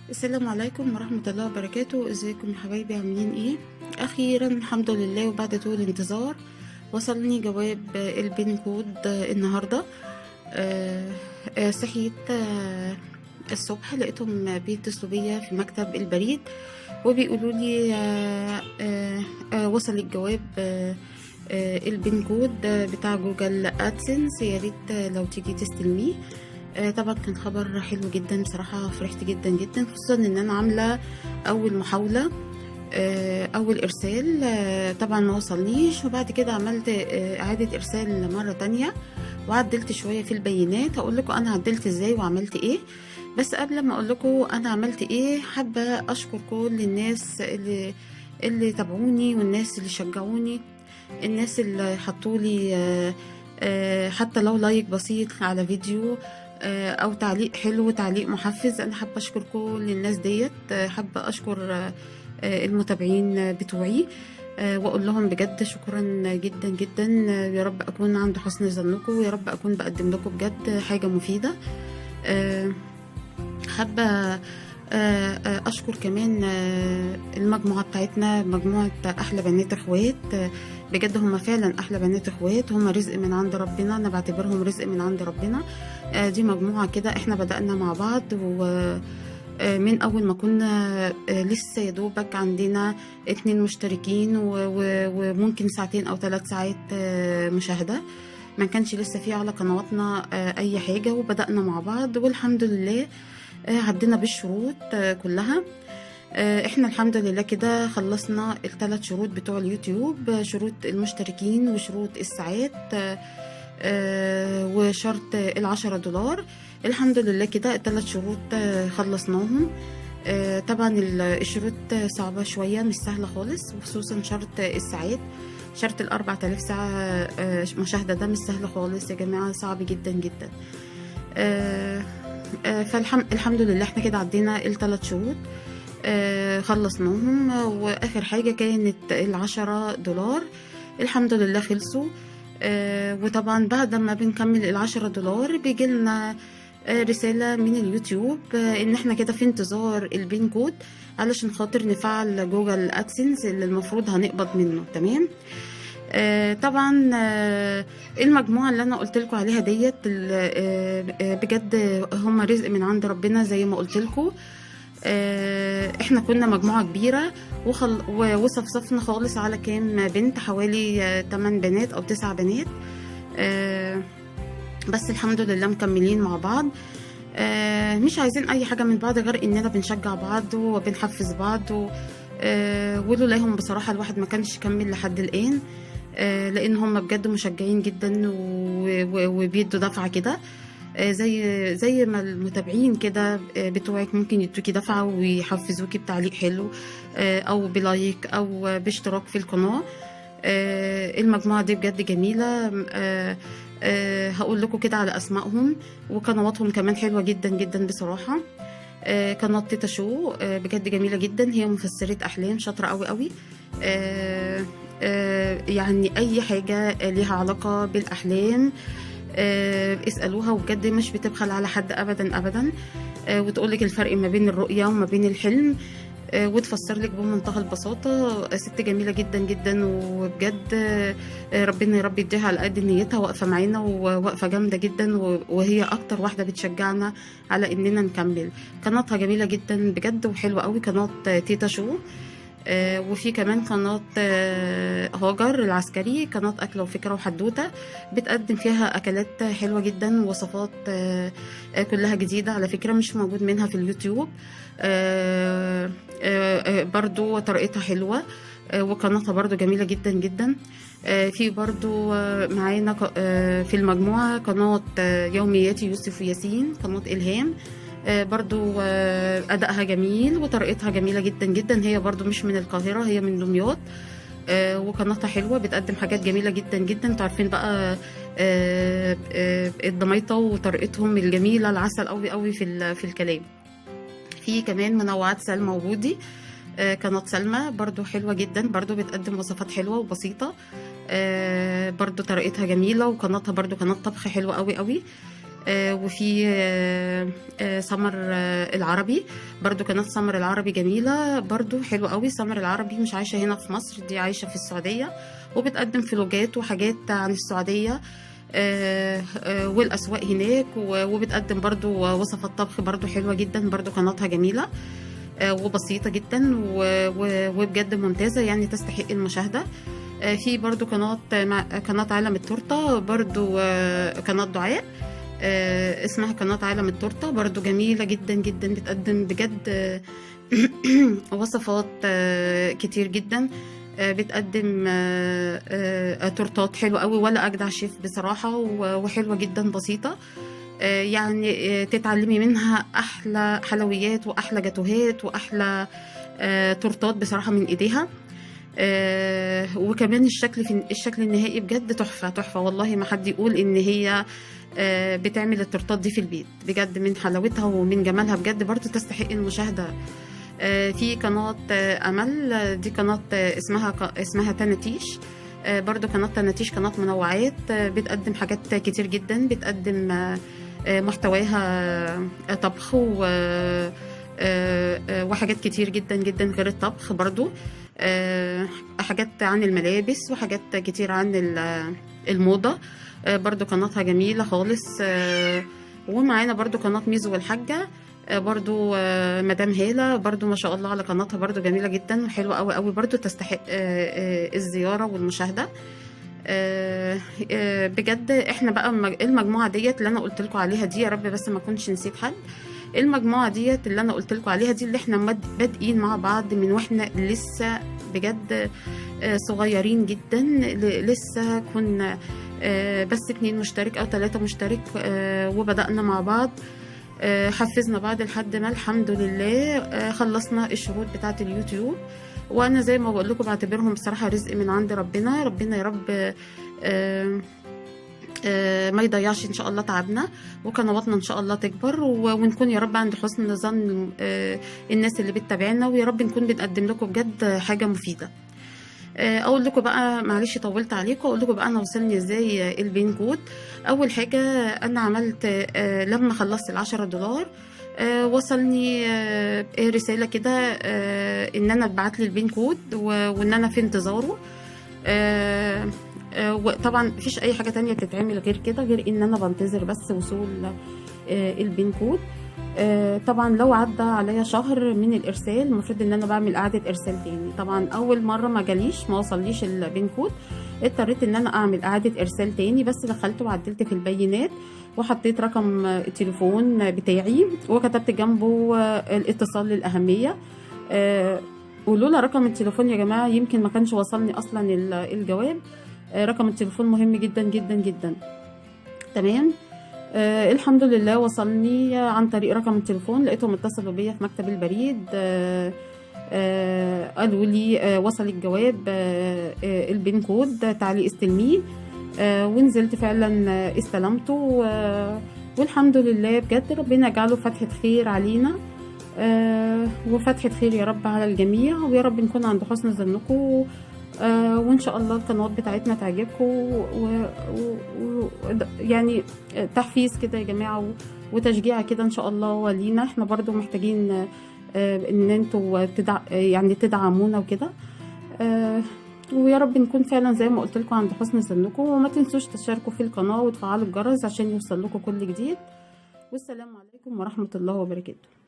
السلام عليكم ورحمة الله وبركاته. ازيكم يا حبايبي؟ عاملين ايه؟ اخيرا الحمد لله وبعد طول انتظار وصلني جواب ال PIN code النهاردة. صحيت الصبح لقيتهم بيتصلوا بيا في مكتب البريد وبيقولوا لي وصل الجواب، ال PIN code بتاع Google AdSense، يا ريت لو تيجي تستلميه. طبعا كان خبر حلو جدا بصراحة، فرحت جدا جدا، خصوصا ان انا عاملة اول محاولة، اول ارسال، طبعا ما وصلنيش، وبعد كده عملت اعادة ارسال مرة تانية وعدلت شوية في البيانات. هقول لكم انا عدلت ازاي وعملت ايه، بس قبل ما اقول لكم انا عملت ايه حابة اشكر كل الناس اللي تابعوني والناس اللي شجعوني، الناس اللي حطولي حتى لو like بسيط على فيديو او تعليق حلو، تعليق محفز. انا حابة اشكر كل الناس ديت، حابة اشكر المتابعين بتوعي، واقول لهم بجد شكرا جدا جدا. يا رب اكون عند حسن ظنكم، ويا رب اكون بقدم لكم بجد حاجة مفيدة. حابة اشكر كمان المجموعة بتاعتنا، مجموعة احلى بنات اخوات. بجد هم فعلا احلى بنات اخوات، هم رزق من عند ربنا، انا بعتبرهم رزق من عند ربنا. دي مجموعة كده احنا بدأنا مع بعض و من اول ما كنا لسه يا دوبك عندنا 2 مشتركين وممكن ساعتين او 3 ساعات مشاهدة، ما كانش لسه في على قنواتنا اي حاجة، وبدأنا مع بعض والحمد لله عدينا بالشروط كلها. احنا الحمد لله كده خلصنا ال3 شروط بتوع اليوتيوب، شروط المشتركين وشروط الساعات، وشرط 10 دولار. الحمد لله كده ال3 شروط خلصناهم. طبعا الشروط صعبة شوية، مش سهلة خالص، وخصوصا شرط الساعات، شرط 4000 ساعة مشاهدة ده مش سهل خالص يا جماعة، صعب جدا جدا. فالحمد لله احنا كده عدينا ال3 شروط، خلصناهم، واخر حاجة كانت 10 دولار، الحمد لله خلصوا. وطبعا بعد ما بنكمل 10 دولار بيجي لنا رسالة من اليوتيوب ان احنا كده في انتظار ال PIN code علشان خاطر نفعل Google AdSense اللي المفروض هنقبض منه. تمام. طبعا المجموعة اللي انا قلت لكم عليها ديت، بجد هم رزق من عند ربنا زي ما قلت لكم. احنا كنا مجموعة كبيرة وصفصفنا خالص على كام بنت، حوالي 8 بنات او 9 بنات، بس الحمد لله مكملين مع بعض. مش عايزين اي حاجة من بعض غير اننا بنشجع بعض وبنحفز بعض ولولاهم بصراحة الواحد ما كانش كمل لحد الآن، لان هم بجد مشجعين جدا وبيدوا دفعة كده، زي ما المتابعين كده بتوعك ممكن يدوكي دفعة ويحفزوكي بتعليق حلو، او ب like او باشتراك في القناة. المجموعة دي بجد جميلة. هقول لكم كده على اسمائهم وقنواتهم كمان حلوة جدا جدا بصراحة. قناة تيتا شو، بجد جميلة جدا، هي مفسرة أحلام شاطرة قوي قوي، يعني أي حاجة ليها علاقة بالأحلام، اسألوها، وبجد مش بتبخل على حد أبدا أبدا، وتقولك الفرق ما بين الرؤية وما بين الحلم، وتفسر لك بمنتهى البساطة. ست جميلة جدا جدا، وبجد ربنا يا رب يديها على قد نيتها، واقفة معانا وواقفة جامدة جدا، وهي أكتر واحدة بتشجعنا على إننا نكمل. قناتها جميلة جدا بجد وحلوة قوي، قناة تيتا شو. وفي كمان قناة هاجر العسكري، قناة أكلة وفكرة وحدوتة، بتقدم فيها أكلات حلوة جدا ووصفات كلها جديدة على فكرة، مش موجود منها في اليوتيوب. برضو طريقتها حلوة، وقناتها برضو جميلة جدا جدا. في برضو معانا في المجموعة قناة يومياتي يوسف وياسين، قناة إلهام، برضو أدائها جميل وطريقتها جميلة جدا جدا. هي برضو مش من القاهرة، هي من دمياط، وقناتها حلوة، بتقدم حاجات جميلة جدا جدا. انتوا عارفين بقى، الدميطة وطريقتهم الجميلة العسل قوي قوي في الكلام. في كمان منوعات سلمى وبودي، قناة سلمى برضو حلوة جدا، برضو بتقدم وصفات حلوة وبسيطة، برضو طريقتها جميلة، وقناتها برضو قناة طبخ حلوة قوي قوي. وفي سمر العربي، برضو قناة سمر العربي جميلة برضو حلوة قوي. سمر العربي مش عايشة هنا في مصر، دي عايشة في السعودية، وبتقدم فلوجات وحاجات عن السعودية والأسواق هناك، وبتقدم برضو وصفات طبخ برضو حلوة جدا، برضو قناتها جميلة وبسيطة جدا وبجد ممتازة، يعني تستحق المشاهدة. في برضو قناة عالم التورتة، برضو قناة دعاء اسمها قناة عالم التورتة، برضو جميلة جدا جدا، بتقدم بجد وصفات كتير جدا، بتقدم تورتات حلوة قوي، ولا أجدع شيف بصراحة، وحلوة جدا بسيطة، يعني تتعلمي منها أحلى حلويات وأحلى جاتوهات وأحلى تورتات بصراحة من إيديها. وكمان الشكل في الشكل النهائي بجد تحفة تحفة، والله ما حد يقول إن هي بتعمل التورتات دي في البيت، بجد من حلاوتها ومن جمالها بجد برضو تستحق المشاهدة. في قناة أمل، دي قناة اسمها تناتيش، برضو قناة تناتيش قناة منوعات، بتقدم حاجات كتير جدا، بتقدم محتواها طبخ وحاجات كتير جدا جدا غير الطبخ، برضو حاجات عن الملابس وحاجات كتير عن الموضة، برضو قناتها جميلة خالص. ومعانا برضو قناة ميزو والحاجة، برضو مدام هالة، برضو ما شاء الله على قناتها، برضو جميلة جدا وحلوة قوي قوي، برضو تستحق الزيارة والمشاهدة. بجد احنا بقى المجموعة ديت اللي انا قلت لكم عليها دي، يا رب بس ما اكونش نسيت حد، المجموعة ديت اللي انا قلت لكم عليها دي اللي احنا بادئين مع بعض من واحنا لسه بجد صغيرين جدا، لسه كنا بس 2 مشترك او 3 مشترك، وبدأنا مع بعض، حفزنا بعض لحد ما الحمد لله خلصنا الشروط بتاعة اليوتيوب. وانا زي ما بقول لكم بعتبرهم بصراحة رزق من عند ربنا، ربنا يا رب ما يضيعش ان شاء الله تعبنا، وقنواتنا ان شاء الله تكبر، ونكون يا رب عند حسن ظن الناس اللي بتتابعنا، ويا رب نكون بنقدم لكم بجد حاجة مفيدة. اقول لكم بقى، معلش طولت عليكم، اقول لكم بقى انا وصلني ازاي ال PIN code. اول حاجة انا عملت لما خلصت $10 وصلني رسالة كده ان انا اتبعت لي ال PIN code وان انا في انتظاره. وطبعا مفيش اي حاجة تانية بتتعمل غير كده، غير ان انا بنتظر بس وصول ال PIN code. طبعا لو عدى عليا شهر من الارسال المفروض ان انا بعمل اعاده ارسال تاني. طبعا اول مرة ما جاليش، ما وصليش ال PIN code، اضطريت ان انا اعمل اعاده ارسال تاني، بس دخلت وعدلت في البيانات وحطيت رقم التليفون بتاعي وكتبت جنبه الاتصال للاهميه. ولولا رقم التليفون يا جماعة يمكن ما كانش وصلني اصلا الجواب. رقم التليفون مهم جدا جدا جدا. تمام. الحمد لله وصلني عن طريق رقم التليفون، لقيتهم اتصلوا بيا في مكتب البريد، قالوا لي وصل الجواب، ال PIN code، تعالي استلميه. ونزلت فعلا استلمته، والحمد لله بجد ربنا يجعله فتحة خير علينا، وفتحة خير يا رب على الجميع، ويا رب نكون عند حسن ظنكم، وان شاء الله القنوات بتاعتنا تعجبكم، يعني تحفيز كده يا جماعة وتشجيع كده ان شاء الله لينا. احنا برضو محتاجين ان انتوا يعني تدعمونا وكده، ويا رب نكون فعلا زي ما قلت لكم عند حسن ظنكم. وما تنسوش تشاركوا في القناة وتفعلوا الجرس عشان يوصل لكم كل جديد. والسلام عليكم ورحمة الله وبركاته.